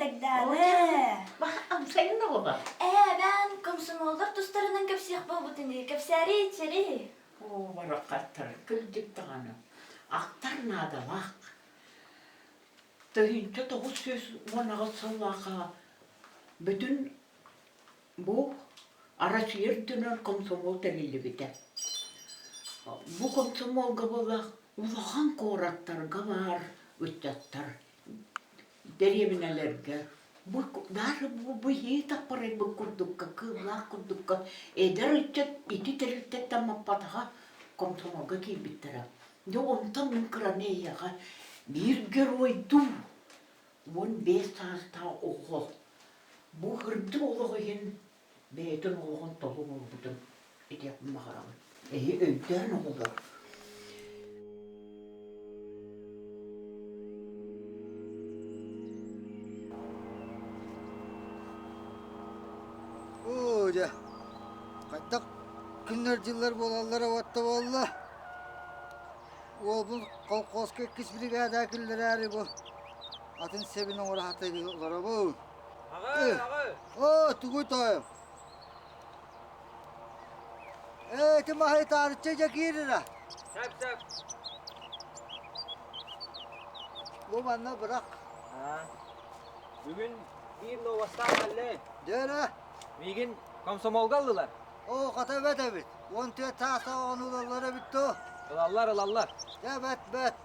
Сардаана. Амсайын оҕоҕо. Ээ, бээн комсомоллар тустарынан кэпсиэх буолбутун дии. Кэпсээри, иччэри. Оо, барахаттар, кырдьык даҕаны. Ахтар наадалаах. 1998 сыллаахха бүтүн бу Арассыыйа үрдүнэн комсомол тэриллибитэ. Бу комсомолга буоллах улахан куораттарга баар ыччаттар дэриэбинэлэргэ бу даже бу быһыы таппарайбыт курдукка, кыыллаах курдукка эдэр ыччат ити тэрилтэттэн маппатаҕа комсомолга киирбиттэрэ. Дьэ онтон мин кыраны эйиэхэ биир геройдуу 15 саастаах оҕо бу ырдык олох иһин бэйэтин олоҕун толук уурбутун этиэхпин баҕарабын. Эһи өйдөөн оҕолор. Оо, дьэ, хайдах күннэр-дьыллар буолаллара уотта буолла. Уолбун колхозка иккис бригада киллэрээри бу атын сэбин оҥоро сатыы олоробун. Аҕы, аҕы! Оо, тугуй тоойом? Ээ, ити маһы таарычча дьэ киирэрэ. Сөп, сөп. Бу манна бырах. Бүгүн биир новостаах кэллэ. Дьэ Миигин комсомолга ыллылар. Оо, хата эбэт эбит. 14 саастаах оҕону ылаллар эбит дуо? Ылаллар, ылаллар. Дьэ, бэт, бэт.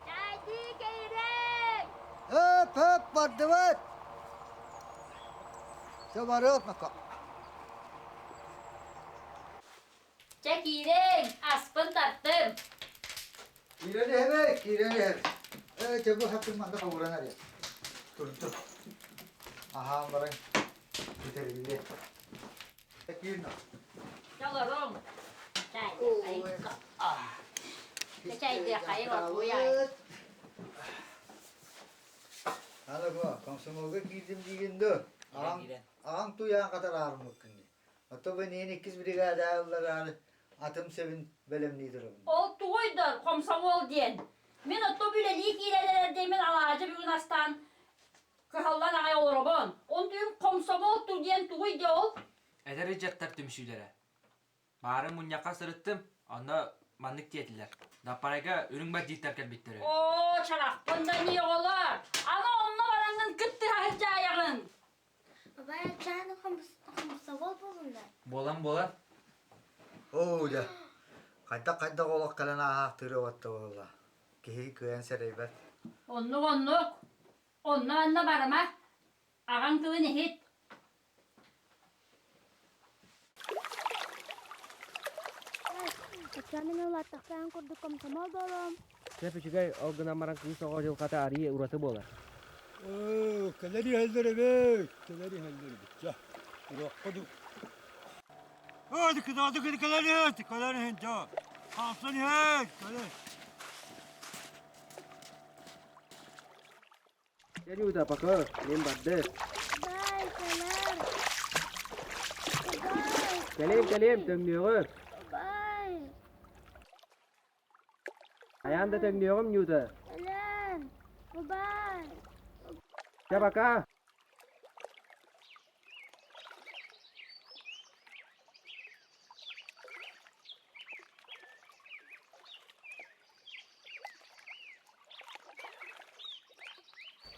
Чайдыы кэйрэҥ! Хөп, хөп, бардыбыт! Чэ, барыах, Мака. Чэ, киириҥ, аспын тартым. Киирэн иһэбэй, киирэн иһэбэй. Ээ, чэ, бу хаттым манна хабыран эрэ. Турдум. Аһаан баран бүтэриллиэ. Киирнэ. Чолоруҥ. Чайдыахайын. Чайдыахайын оргуйай. Аны бу комсомолга киирдим диигин дуо? Аҕаҥ аҕаҥ туйаан хатараарыммыккын дии. Ото бу ниин иккис бригада ыллараары атым сэбин бэлэмнии турабын. Ол тугуй да комсомол диэн? Мин ото үлэлии киирэн эрэр диэмин алаадьы бүгүн астаан кыһаллан аҕай олоробун. Онтуйум комсомол ту диэн тугуй де ол? Эдэр ыччаттар түмсүүлэрэ. Баарын мунньахха сырыттым, онно маннык диэтилэр. Даппарайга үрүҥ бандьыыттар кэлбиттэр үһү. Оо, чарахпын да нии оҕолор! Аны онно бараҥҥын кыттыһа сылдьаайаҕын! Бабай чааны хомусовол буолунна. Буолан-буолан. Оо, дьэ, хайдах-хайдах олох кэлэн ааһаахтыыра уотта буолла. Киһи кыайан сэрэйбэт. Оннук-оннук. Онно-онно барыма. Аҕаҥ тылын иһит. Оччону улааттахтаан курдук комсомол буолуом. Сөп үчүгэй, ол гынан баран кыыс оҕо дьылҕата арыый ураты буолар. Оо, кэлэр иһэллэр эбит, кэлэр иһэллэр эбит. Чэ, туруохха дуу. Оо, кытааты кэлэр иһэр, кэлэр иһин, чэ. Хаамсан иһэр, кэлэр. Люда, пока, мен барды. Бай, кэлэр. Бай. Кэлиэм, кэлиэм, төҥнүөҕүм. Бай. Хайаан да төҥнүөҕүм, Нюта. Кэлэн. Бай. Чэ, пока.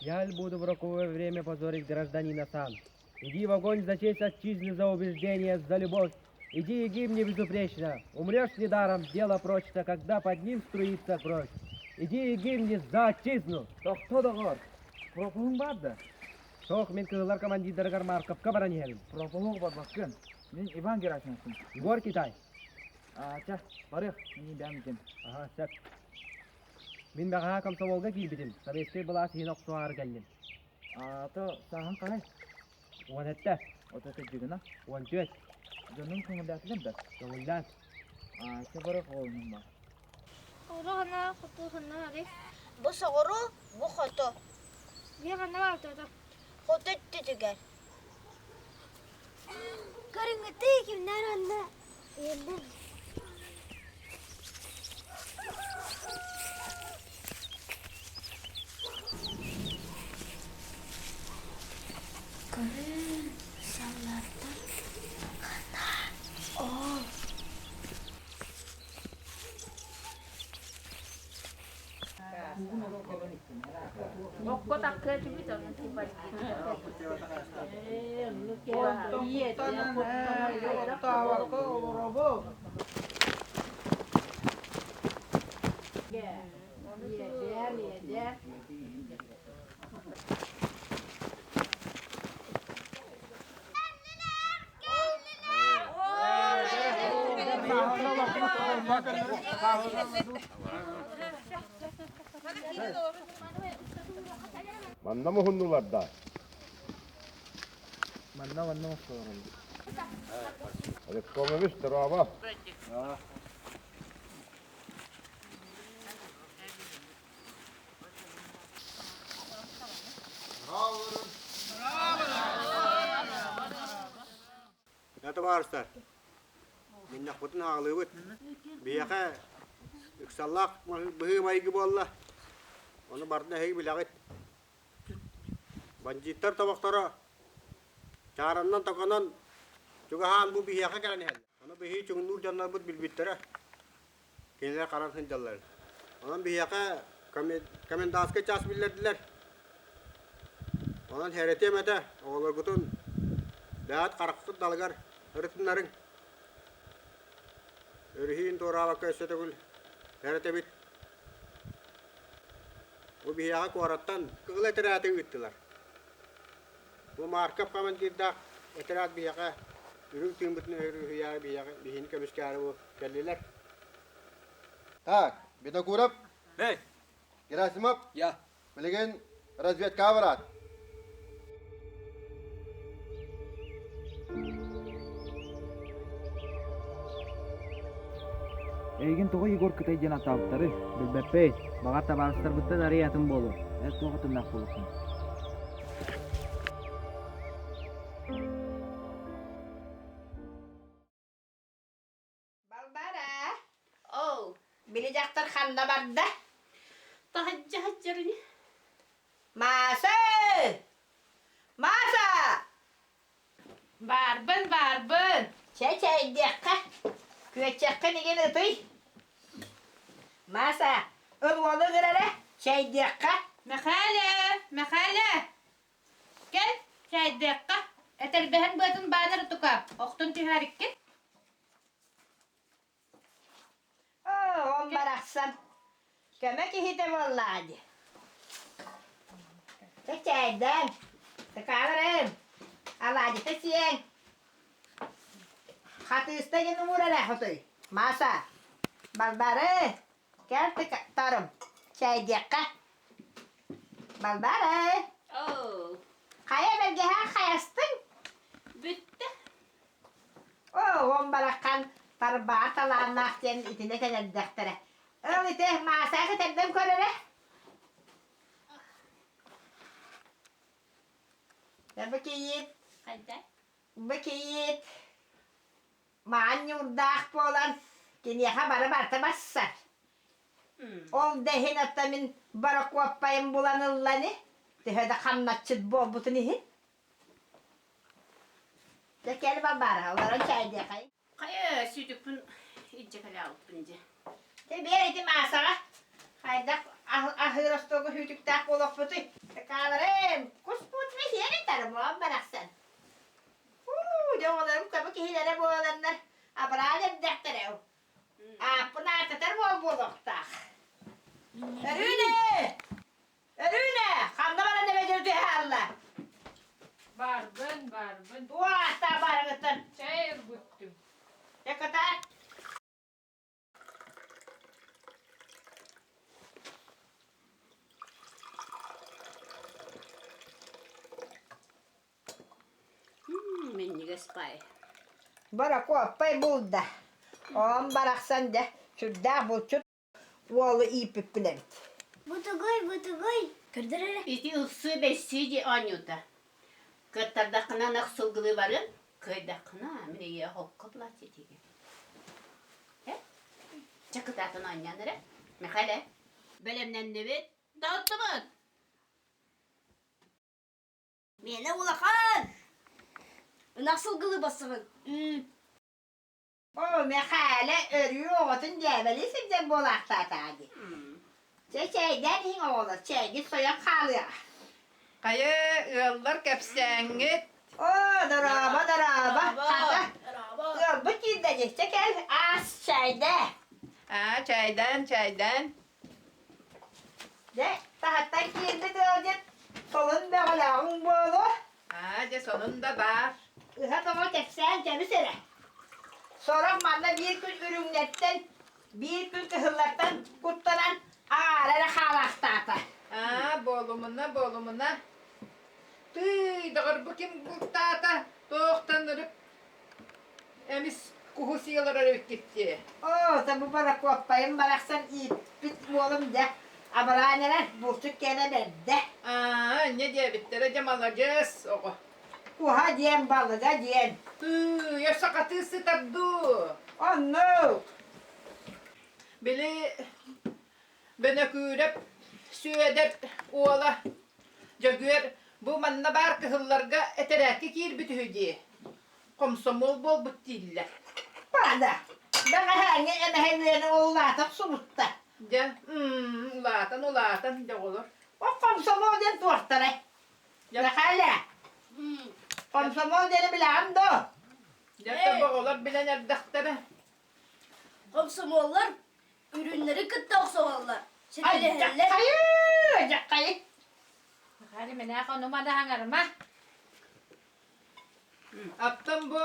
Я буду в роковое время позорить гражданина сам. Иди в огонь за честь отчизны, за убеждение, за любовь. Иди и гибни безупречно. Умрешь недаром, дело прочно, когда под ним струится кровь. Иди и гибни за отчизну. Тохто доҕор, Пропуһуҥ баар да? Суох, мин кыһыллар командирдарыгар Марковка баран иһэбин. Пропуһуҥ барбаккын. Мин Иван Герасимовпын. Егор Китай. Чэ, барыах, мин бэйэм илдьим. Аха, сөп. Мин бэҕэһээ комсомолга киирбитим, советскай былаас иһин охсуһаары кэллим. Аата сааһыҥ хаһай? 17. Ото кырдьыгына? 14. Дьонуҥ көҥүллээтилэр да? Көҥүллээн. Чэ, барыах оҕолонум баар. Уруһуна хотуһуна ари. Бу соҕуруу, бу хоту. Биир ханна баартыата? Хоту өттүтүгэр. Көрүҥҥүтүй кимнэр онно иһиллэр. Көрүҥ, саллааттар ханна ол Манна муһуннулар да? Манна манна мусталар. Ревкомович, здорово. Табаарыстар, мунньахпытын аҕалыыбыт. Биһиэхэ ыксаллаах быһыы-майгы буолла. Ону барытын эһиги билэҕит. Бандьыыттар тобохторо чаараннан токонон чугаһаан бу биһиэхэ кэлэн иһэллэр. Ону биһиги чуҥнуур дьоннорбут билбиттэрэ. Кинилэр харан сылдьаллар. Онон биһиэхэ комендантскай чаас биллэрдилэр. Онон хэрэтиэм этэ, оҕолоргутун бэйэҕит хараххыт далыгар ырытыннарыҥ. Өрүһүйүн туораабакка өссө төгүл хэрэтэбит. Бу биһиэхэ куораттан кыһыл этэрээти ыыттылар. Бу Марков командирдаах этэрээт биһиэхэ үрүҥ тыыммытын өрүһүйээри биһиэхэ биһини көмүскээри бу кэллилэр. Так, Винокуров. Эй! Герасимов. Я. Билигин разведка барат. Эйигин тоҕо Егор Кытай диэн аттаабыттарый? Билбэппин. Баҕар табаарыстарбыттан арыый атын буолуо. Эн туох атыннаах буолуоххун? Балбара! Оо, били дьахтар ханна барда? Таһырдьа сылдьарын Мааса! Мааса! Баарбын, баарбын. Чэ, чэйдиэххэ. Күөччэххин игин ытый. Мааса, ыл уолу ыҥыр эрэ, чэйдиэххэ. Мэхээлэ, Мэхээлэ! Кэл, чэйдиэххэ. Этэрбэһин быатын баанар тука, охтон түһээриккин. Оҕом барахсан көмө киһитэ буоллаҕа дии. Чэ, чэйдээн, сыкааларым, алаадьыта сиэҥ. Хатыыста диэн умур эрэ хотуй. Мааса, Балбары, кэл тарым, чэйдиэххэ. Балбары, хайа бэргэһэ хайастыҥ? Бүттэ. Оҕом бараххан тарбаҕа талааннаах диэн итинэ кэлэрдэхтэрэ. Ыл ити Маасаа кэтэрдэн көр эрэ. Бу кийиит, бу кийиит маан ньуурдаах буолан киниэхэ бары барыта барсар. Ол да иһин оттон мин борокуоппайым булан ылла ини, төһө да хамначчыт буолбутун иһин. Дьэ кэл Балбаара, олорон чээйдиэхэй. Хайа сүүтүкпүн илдьэ кэлээбиппин дьэ. Дьэ биэр ити Маасаҕа. Хайдах аһыыр остуолга сүүтүктээх буолуохпутуй? Такааларым, куспутун иһиэн тарбоон барахсан. Уу, дьэ оҕолорум көмө киһилэрэ буоланнар абыраан эрдэхтэрэ. Ааппын ааттатар буол буолуохтаах. Өрүүнэ! Өрүүнэ! Ханна баран эбэдэр түһэ Барбын, барбын. Туох барыгыттан? Чэй өргүттүм. Дьэ кытаат. Минньигэс пай. Борокуоппай булда. Оон барахсан дьэ сүрдээх булчут уолу ииппиппин эбит. Бутугуй, бутугуй, көрдөр эрэ. Ити ылсыы бэссии дии оонньуута. Кыаттардаххына ынах сылгылыы барыам, кыайдаххына мин ийэ окко платье тигэ. Э? Чэ кытаатан оонньоон эрэ. Михаил, бэлэмнэннибит. Таһыттыбыт. Миэнэ улахан! Ынах сылгылыы бассаҕын. Оо, Мэхээлэ өрүү оҕотун дьээбэлии сылдьар буолаахтаатаҕа дии. Чэ, чээйдээн иһиҥ оҕолор, чэйгит сойон хаалыаҕа. Хайа, ыаллар кэпсээҥҥит? Оо, дорообо, дорообо. Хата, ыалбыт киирдэ дии. Чэ, кэл, аас, чээйдээ. Аа, чээйдээн, чээйдээн. Дьэ, таһыттан киирбит ыалдьыт солун бөҕөлөөҕүҥ буолуо. Аа, дьэ, сонун да баар. Ыһа-тоҕо кэпсээн кэбис эрэ. Сорох манна биир күн үрүҥнэртэн, биир күн кыһыллартан куттанан аҕаара эрэ хаалаахтаата. Аа, буолумуна, буолумуна. Тыый, доҕор, бу ким бултаата? Туохтан ырык Эмис куһу сиэлэр эбиккит дии. Оо, бу Борокуоппайым барахсан ииппит уолум дьэ, абыраан эрэр, булчут киэнэ бэрдэ. Аа, инньэ диэбиттэрэ дьэ маладьыас оҕо. Куһа диэн, балыга диэн. Тыый, өссө хатыы сытар дуу? Оннук. Били Бөнөкүүрэп Сүөдэр уола Дьөгүөр бу манна баар кыһылларга этэрээккэ киирбит үһү дии. Хомсомуол буолбут дииллэр. Паада, бэҕэһээҥҥи эмэһэ үөнэ улаата охсубутта. Дьэ, улаатан, улаатан, дьэ оҕолор. Ол хомсомуол диэн туохтарай? Мэхээлэ, хомсомуол диэни билэҕин дуо? Дьэ, оҕолор билэн эрдэхтэрэ. Хомсомуоллар Үрүннэри кытта охсуһаллар, ситилэһэллэр. Дьаххайыы! Дьаххайыы! Хали мэнээх ону мадаһаҥарыма. Оттон бу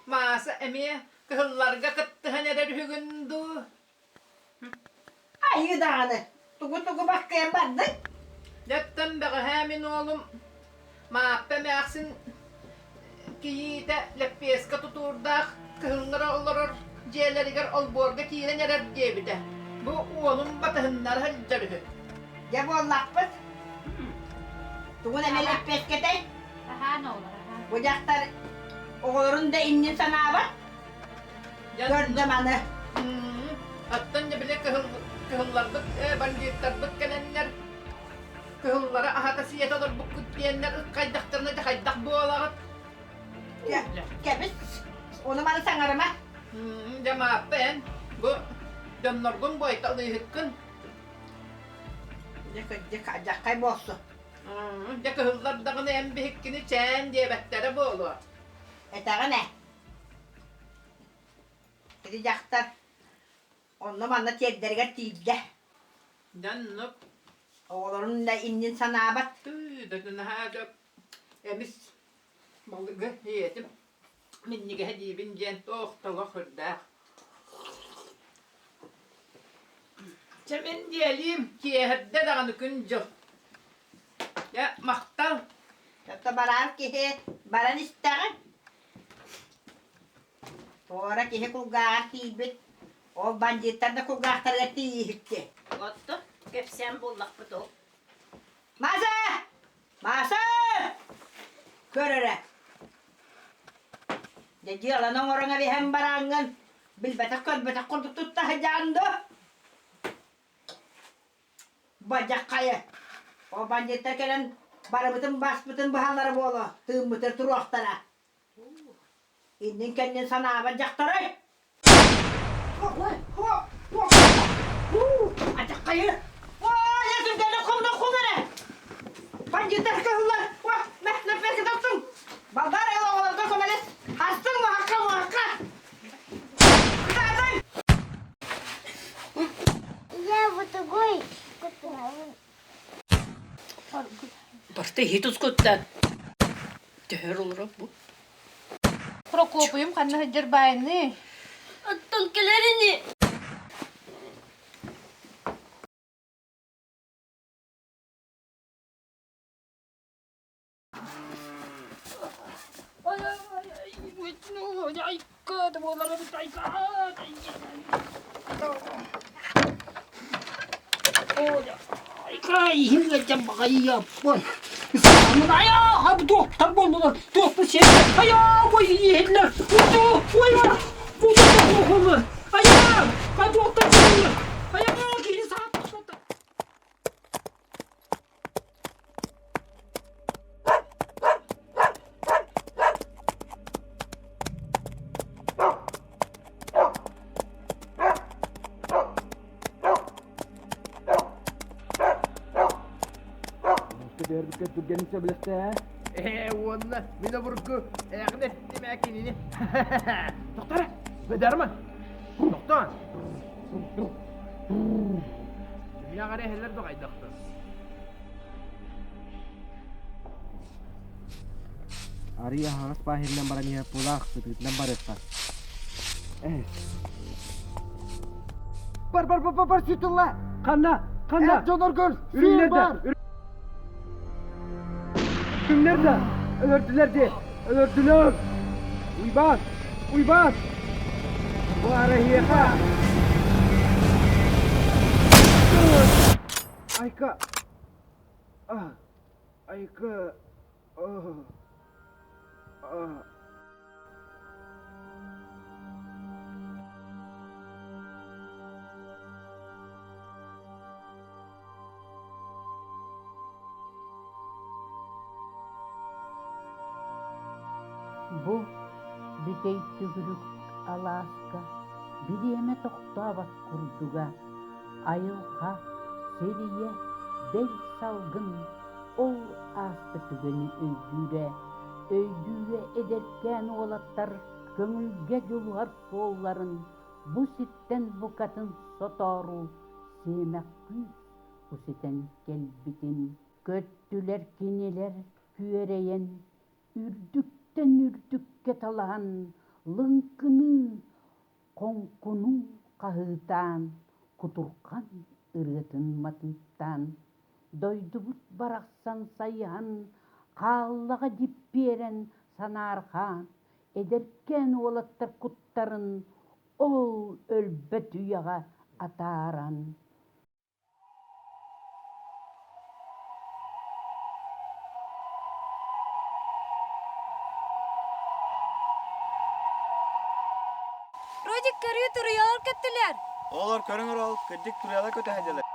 Мааса эмиэ кыһылларга кыттыһан эрэр үһүгүн дуу? Айыы даҕаны, тугу-тугу баккыйан бардыҥ? Дьэттэн бэҕэһээ мин уолум Мааппа эмээхсин кийиитэ лэппиэскэ тутуурдаах кыһыллар олорор дьиэлэригэр олбуорга киирэн эрэр диэбитэ. Бу уолум батыһыннара сылдьар үһү. Дьэ буоллахпыт. Тугун эмэ лэппиэскэтэй? Аһаан оҕолор, аһаан. Бу дьахтар оҕолорун да иннин санаабат. Көрдө маны. Оттон дьэ били кыһылларбыт, бандьыыттарбыт кэлэннэр кыһыллары аһата сиэтэ олорбуккут диэннэр ыккайдахтарына дьэ хайдах буолаҕыт? Кэбис, ону маны саҥарыма. Дьэ Мааппа эн бу дьонноргун буойталыыһыккын. Дьэ кырдьык дьаххай буолсу. Дьэ кыһыллар даҕаны эн биһиккини чээн диэбэттэрэ буолуо. Этэҕин ээ. Ити дьахтар онно-манна тиэрдэригэр тиийдэ. Дьоннук. Оҕолорун да иннин санаабат. Тыы, наһаа да эмис балыгы ийэтим минньигэһэ диибин диэн туох да олох үрдээх. Чэ мин диэлиим, киэһэрдэ даҕаны күн-дьыл. Дьэ, махтал. Ото барар киһи баран истэҕин. Туора киһи кулгааҕар тиийбит, ол бандьыыттар да кулгаахтарыгар тиийиһикки. Отто кэпсээн буоллахпыт ол. Маса! Маса! Көр эрэ. Дьэ дьыаланы оҥорон эбиһэн барааҥҥын билбэтэх-көрбөтөх курдук тутта сылдьаҕын дуо? Бадьаххайы! Ол бандьыыттар кэлэн барыбытын баспытын быһаллара буолуо, тыыммытын туруохтара. Иннин-кэннин санаабат дьахтарай! Адьаххайы! Ой, түргэнник хомуна хом эрэ! Бандьыыттар кыһыллар! Лэппиэскэ тахсыҥ! Балдар эл оҕолорго көмөлөс! Астыҥ муһахха, муһахха! Кытаатыҥ! Я вот такой. Барыта иһит ускуттан төһөр олорор бу. Прокопуйум ханна сылдьар баайыный? Оттон кэлэр ини. Көтөөрбүккэ түргэнник сөбүлэстэ ээ. Ээ уонна мин обургу ээҕин эттим ээ кинини. Тоқтара, бэдэрмэ. Тохтоон. Кимнээх эрэ иһэллэр да хайдахтар. Арый аһаҕас бааһырынан баран иһэр пулаах сытыытынан барыахха. Э. Бар бар бар бар сүтүлла! Ханна? Ханна? Эр дьоноргор Үрүҥнэр да! Үрүҥнэр да! Өлөрдүлэр дии! Өлөрдүлэр! Уйбаан! Уйбаан! Бу арахиэхэ! Айка! Айка! Бу бүтэй төгүрүк алааска бириэмэ тохтообот курдуга, айылҕа, сирийэ, бэл салгын Ол ааспыт түгэни өйдүүрэ, өйдүүрэ эдэркээн уолаттар көҥүлгэ дьулуһар суолларын бу сиртэн букатын сотоору сиэмэх күүс бу ситэн кэлбитин көттүлэр кинилэр күөрэйэн үрдүктэн үрдүккэ талаһан лыҥкыныы хоҥкунуу хаһыытаан, кутурҕан ырыатын матыыптаан, дойдубут барахсан сайыһан, хааллаҕа дьиппиэрэн санаарҕаан, эдэркээн уолаттар куттарын ол өлбөт үйэҕэ атааран. Родик көрүү туруйалар көттүлэр. Оҕолор көрүҥ ол кырдьык туруйалар көтө сылдьаллар.